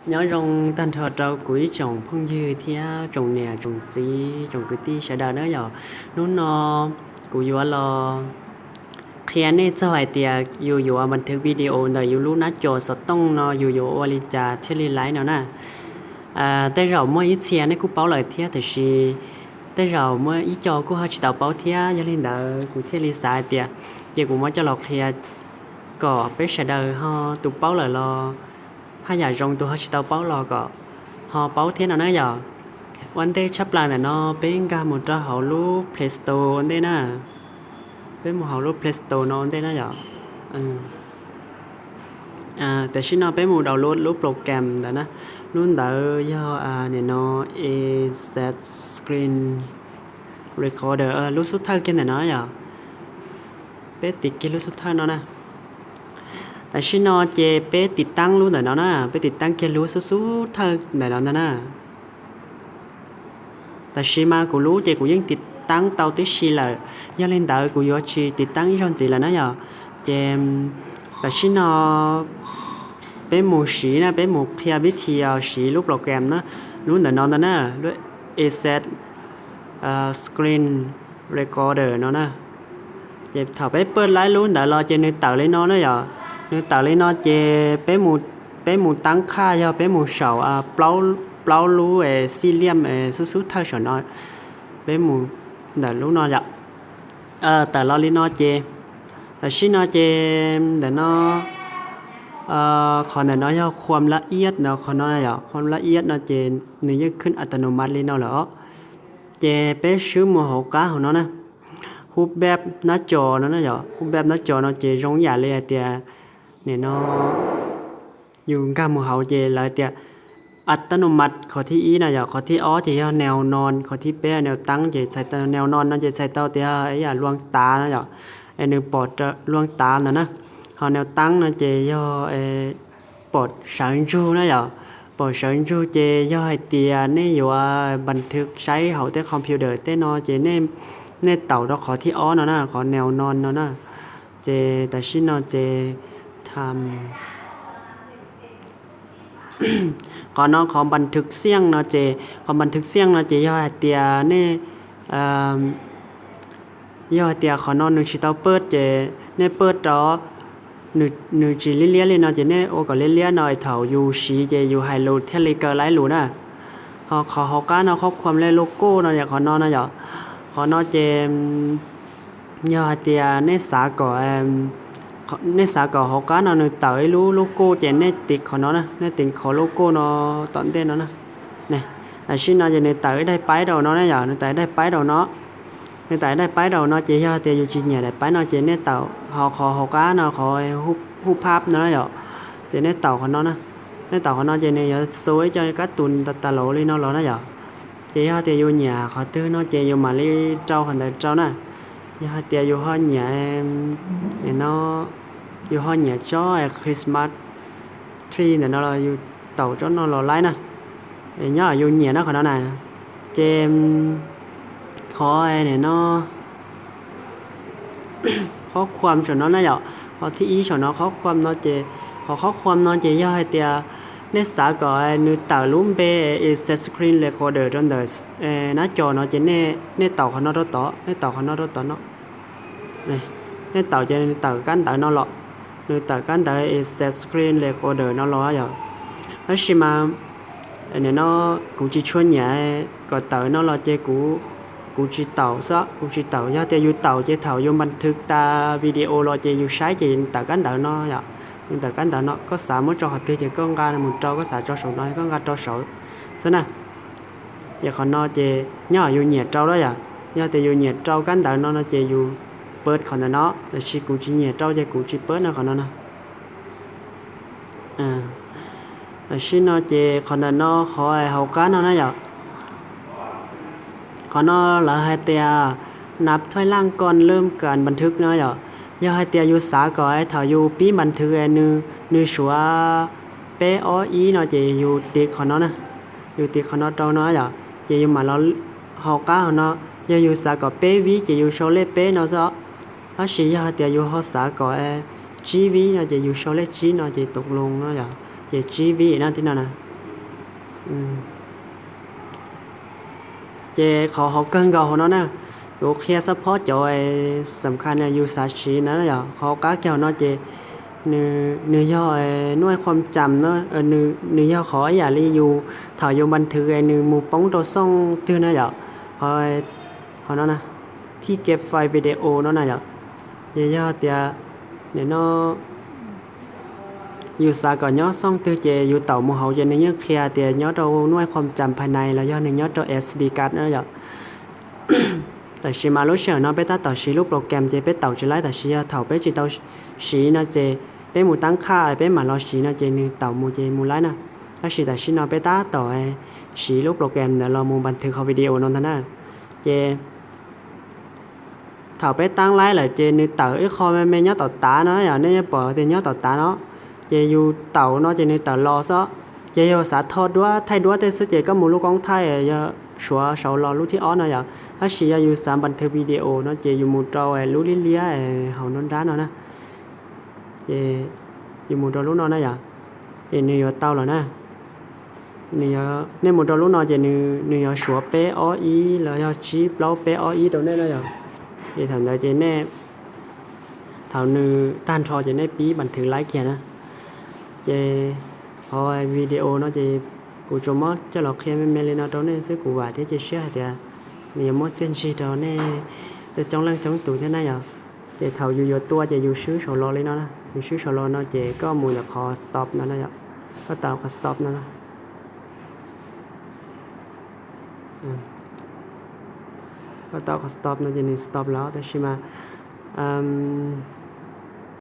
Nyob zoo tag nrho rau kuv ib tsoom phooj ywg thiab tsoom niam tsoom txiv tsoom kwv tij sawv daws na yom. Hnub no kuv yuav los qhia nej txog hais tias yus yuav npas thwv video ntawm yus lub nab co xov tooj no yus yuav ua li cas thiaj li laiv no na. Tej zaum muaj ib txhia nej kuj paub lawm thiab tiam sis tej zaum muaj ib co kuj ho tsis tau paub thiab, yog li ntawd kuv thiaj li xav hais tias ces kuv muab coj los qhia kom peb sawv daws ho tus paub lawm los haj yam zoo, tus ho tsis tau paub los kom ho paub thiab no na yom. Ua ntej tshaj plaws ntawm no peb nkag mus rau hauv lub Play Store ua ntej na. Peb mus hauv lub Play Store no ua ntej na yom. Tam sim no peb mus download lub program ntawd na. Lub ntawd yog nim no A Z Screen Recorder, lub xub thawj kiag ntawm no yom. Peb tiv kiag lub xub thawj no na. Tam sim no ces peb tiv taab lub ntawm no na, peb tiv taab kiag lub xub xub thawj ntawm no ntag na. Tam sim mas kuv lub ces kuv yeej tiv taab tau tib si lawm, yog li ntawd kuv yuav tsis tiv taab ib zaug ntxiv lawm na yom. Ces tam sim no peb mus siv na, peb mus qhia vib thi siv lub program na, lub ntawm no ntag na, lub A Z Screen Recorder no na. Ces thaum peb paj laib lub ntawd los ces nws tawm li no na yom. Nws tawm li no ces peb mus taab qhaj yog peb mus saum plaub lub xib liam xub xub thawj saum no. Peb mus ntawm lub no yom. Tawm los li no ces tam sim no ces ntawm no, qhov ntawm no yog khuam laj iab no, qhov no yom, khuam laj iab no ces nws yeej khwb a ta no mas li no lawm os. Ces peb swb mus hauv qab hauv no na, hub peb nab co no na yom, hub peb nab co no ces zoo ib yam li hais tias nim no yus nkag mus hauv ces lawv tias a ta no mas qhov thib ib na yom, qhov thib ob ces yog neo no, qhov thib peb neo taab ces txhais tau neo no no ces txhais tau tias ib yam luag tav no yom. Es nws pom luag tav ntawd na. Ho neo taab no ces yog pom sawv ntsug na yom. Pom sawv ntsug ces yog hais tias nej yuav npas thwv saib hauv tej computer tej no ces nej taum rau qhov thib ob no na, qhov neo no no na. Ces tam sim no ces tham qhov no qhov npas thwv xiaj no ces, qhov npas thwv xiaj no ces yog hais tias nej, yog hais tias qhov no nws tsis tau paj ces nej paj rau, nws tsis liab liab li no ces nej ua kom liab liab no es thaum yus siv ces yus hais lus thiaj li kaw laib lus na. Ho qhov hauv qab no qhob khuam le logo no yom, qhov no no yom. Qhov no ces yog hais tias nej xav kom, nej xav kom hauv qab no nws tawm ib lub logo ces nej tiv qhov no na, nej tiv qhov logo no tom ntej no na. Tam sim no ces nws tawm ib daim paib rau no na yom, nws tawm ib daim paib rau no. Nws tawm ib daim paib rau no ces yog tias yus tsis nyiam daim paib no ces nej taum ho qhov hauv qab no qhov hu phab no na yom. Ces nej taum qhov no na, nej taum qhov no ces nws yuav xuas ib co kab tus tas tas laus li no los na yom. Ces yog tias yus nyiam qhov twg no ces yus mam li rau qhov ntawd rau na. Yog hais tias yus ho nyiam, no, yus ho nyiam tsob Christmas tree ntawm no los yus taum tsob no los laib na. Nyob yus nyiam no qhov no na. Ces qhov no qhob khuam saum no na yom, qhov thib ib saum no qhob khuam no ces, qhov qhob khuam no ces yog hais tias nej xav kom nws tawm lub npe Insert Screen Recorder rau ntawm nab co no ces nej taum qhov no rau tod, nej taum qhov no rau tod no. Nej taum ces nws tawm kab ntawv no los, nws tawm kab ntawv Insert Screen Recorder no los yom. Tab sis mas nim no kuv tsis tshua nyiam kom tawm no los ces kuv, kuv tsis taum xwb, kuv tsis taum. Yog tias yus taum ces thaum yus npas thwv tas video los ces yus saib ces tawm kab ntawv no yom, nws tawm kab ntawv no. Koj xav muab rau qhov twg ces koj nqa mus rau, koj xav rau saum no koj nqa rau saud xwb na. Ces qhov no ces nyob yus nyiam rau lawm yom. Yog tias yus nyiam rau kab ntawv no no ces yus paj qhov ntawm no, tab sis kuv tsis nyiam rau ces kuv tsis paj no qhov no na. Tam sim no ces qhov ntawm no qhov hauv qab no na yom. Qhov no lawv hais tias nab thoij laj ko lwm kas npas thwv no yom. Yog hais tias yus xav kom thaum yus pib npas thwv nws suav peb ob ib no ces yus tiv qhov no na, yus tiv qhov no rau no yom, ces yus mam los hauv qab hauv no. Yog yus xav kom peb vib ces yus sau lej peb no xwb os. Tab sis yog hais tias yus ho xav kom tsib vib no ces yus sau lej tsib no ces tus loo no yom, ces tsib vib no thiab no na. Ces qhov hauv kawg nkaus hauv no na, yuav qhia xab phob cov xam khas yus xav siv na yom. Qhov qab kiag hauv no ces nws yog nuj qhov cam, nws yog qhov ib yam li yus thaum yus npas thwv nws mus poob rau xooj twg na yom. Qhov hauv no na, thij kev fais video no na yom. Ces yog tias nim no yus xav kom nyob xooj twg ces yus taum mus hauv ces nws yeej qhia tias nyob rau nuj qhov cam phais nais los yog nws nyob rau SD card na yom. Tab sis mas lub sij hawm no peb tab tom siv lub program ces peb taum tsis laib, tab sis yog thaum peb tsis tau siv no ces peb mus tab qhaj peb mam los siv no ces nws taum mus ces mus laib na. Tab sis tam sim no peb tab tom siv lub program ntawd los mus npas thwv qhov video no ntag na. Ces thaum peb tab laib lawm ces nws tawm ib qho me me nyob tom tav no yom, nej yeej pom tias nyob tom tav no. Ces yus taum no ces nws tawm los xwb. Ces yog xav tho duab thaij duab tej xwb ces koj mus lub koob thaij yog suav saud los lub thib ob no yom. Tab sis yog yus xav npas thwv video no ces yus mus rau lub liab liab hauv nruab nrab no na. Ces yus mus rau lub no na yom, ces nws yuav tau lawm na. Nej mus rau lub no ces nws yuav suav peb ob ib los yog tsib plaub peb ob ib rau nej na yom. Ces thaum ntawd ces nej, thaum nws tag nrho ces nej pib npas thwv laib kiag na. Ces qhov video no ces kuv tsuas muab coj los qhia me me li no rau nej xwb, kuv vam thiab cia siab hais tias nws yuav muaj txiaj ntsig rau nej coob leej coob tus thiab na yom. Ces thaum yus yuav tua ces yus swb saum los li no, yus swb saum los no ces koj mus ntawm qhov stop no na yom. Koj tau qhov stop no, koj tau qhov stop no ces nws stop lawm, tab sis mas